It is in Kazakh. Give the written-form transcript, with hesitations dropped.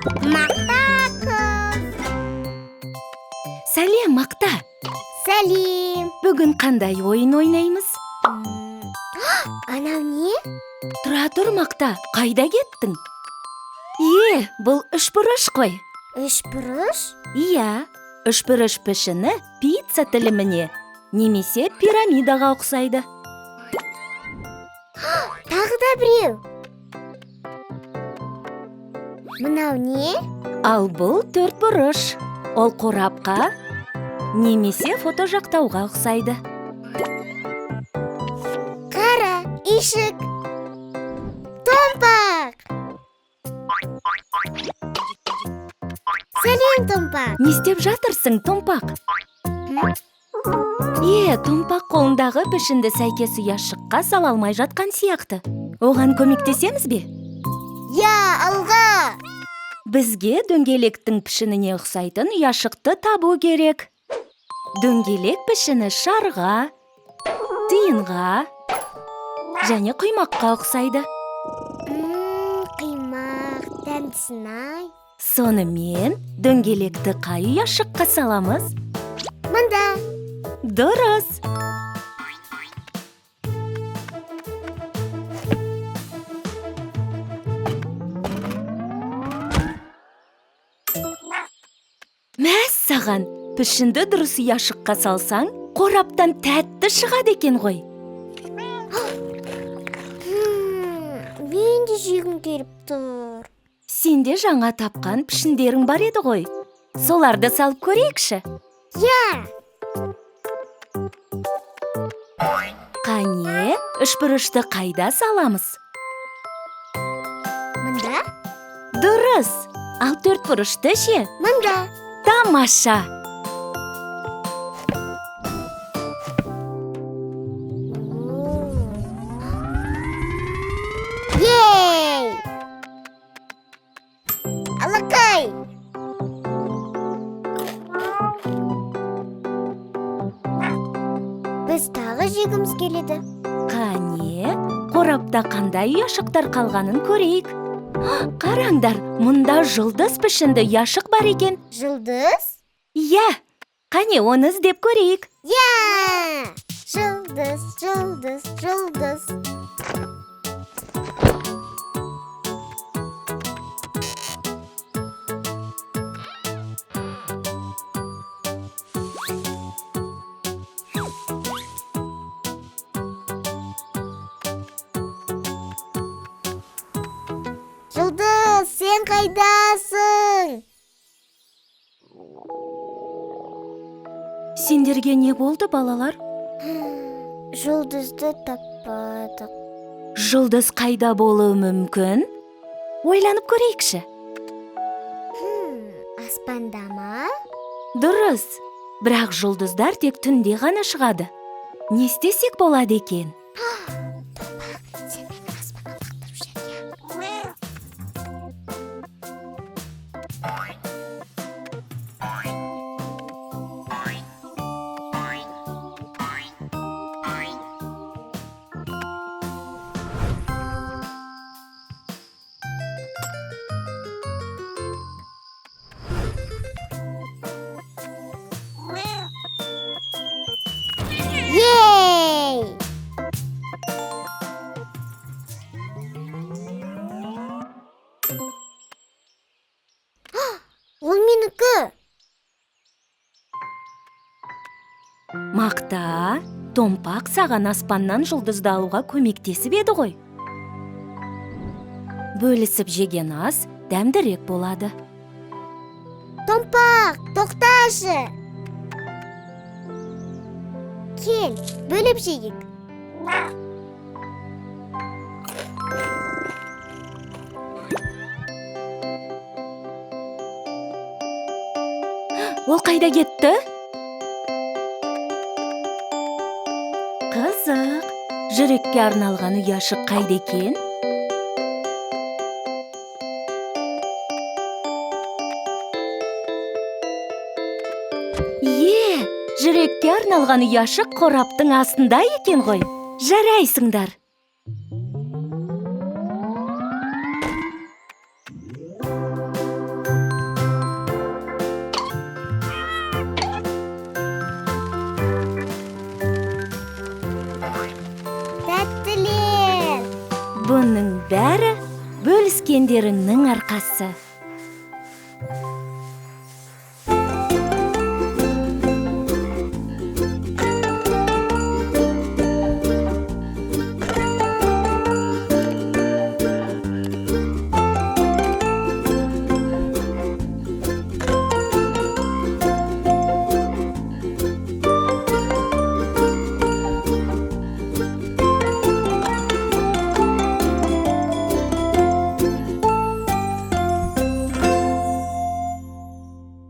Мақта қыз. Сәлем, Мақта. Сәлем. Бүгін қандай ойын ойнаймыз? Анау не? Тұра тұр, Мақта, қайда кеттің? Е, бұл үшбұрыш қой. Үшбұрыш? Иә, үшбұрыш пішіні пицца тіліміне немесе пирамидаға ұқсайды. Тағы да біреу. Мынау не? Ал бұл төртбұрыш. Ол қорапқа немесе фотожақтауға ұқсайды. Қара, үйшік. Томпақ! Сәлем, Томпақ. Не істеп жатырсың, Томпақ? Е, Томпақ қолындағы пішінді сәйкес ұяшыққа сала алмай жатқан сияқты. Оған көмектесеміз бе? Я, алға! Бізге дөңгелектің пішініне ұқсайтын ұяшықты табу керек. Дөңгелек пішіні шарға, тиынға және құймаққа ұқсайды. Құймақ, дәмдісін-ай. Сонымен дөңгелекті қай ұяшыққа саламыз? Мында. Дұрыс. Мәссаған, пішінді дұрыс ұяшыққа салсаң, қораптан тәтті шығады екен ғой. Мен де жегім келіп тұр. Сенде жаңа тапқан пішіндерің бар еді ғой. Соларды салып көрейікші. Я! Қане, үшбұрышты қайда саламыз? Мында? Дұрыс. Ал төртбұрышты ше? Мында. Тамаша! Ей! Алақай! Біз тағы жегіміз келеді. Қане, қорапта қандай ұяшықтар қалғанын көрейік. Қараңдар, мұнда жұлдыз пішінді ұяшық бар екен. Жұлдыз? Иә, қане оны іздеп көрейік. Иә! Жұлдыз, жұлдыз, жұлдыз. Жұлдыз, сен қайдасың? Сендерге не болды, балалар? Жұлдызды таппадық. Жұлдыз қайда болуы мүмкін? Ойланып көрейікші. Аспанда ма? Дұрыс. Бірақ жұлдыздар тек түнде ғана шығады. Не істесек болады екен? Томпақ, сен мені аспанға лақтырып жібер, иә? Ей! Ол менікі. Мақта, Томпақ саған аспаннан жұлдызды алуға көмектесіп еді ғой. Бөлісіп жеген ас дәмдірек болады. Томпақ, тоқташы! Кел, бөліп жейік. Ол қайда кетті? Қызық, жүрекке арналған ұяшық қайда екен? Е, жүрекке арналған ұяшық қораптың астында екен ғой. Жарайсыңдар. Бұның бәрі бөліскендеріңнің арқасы.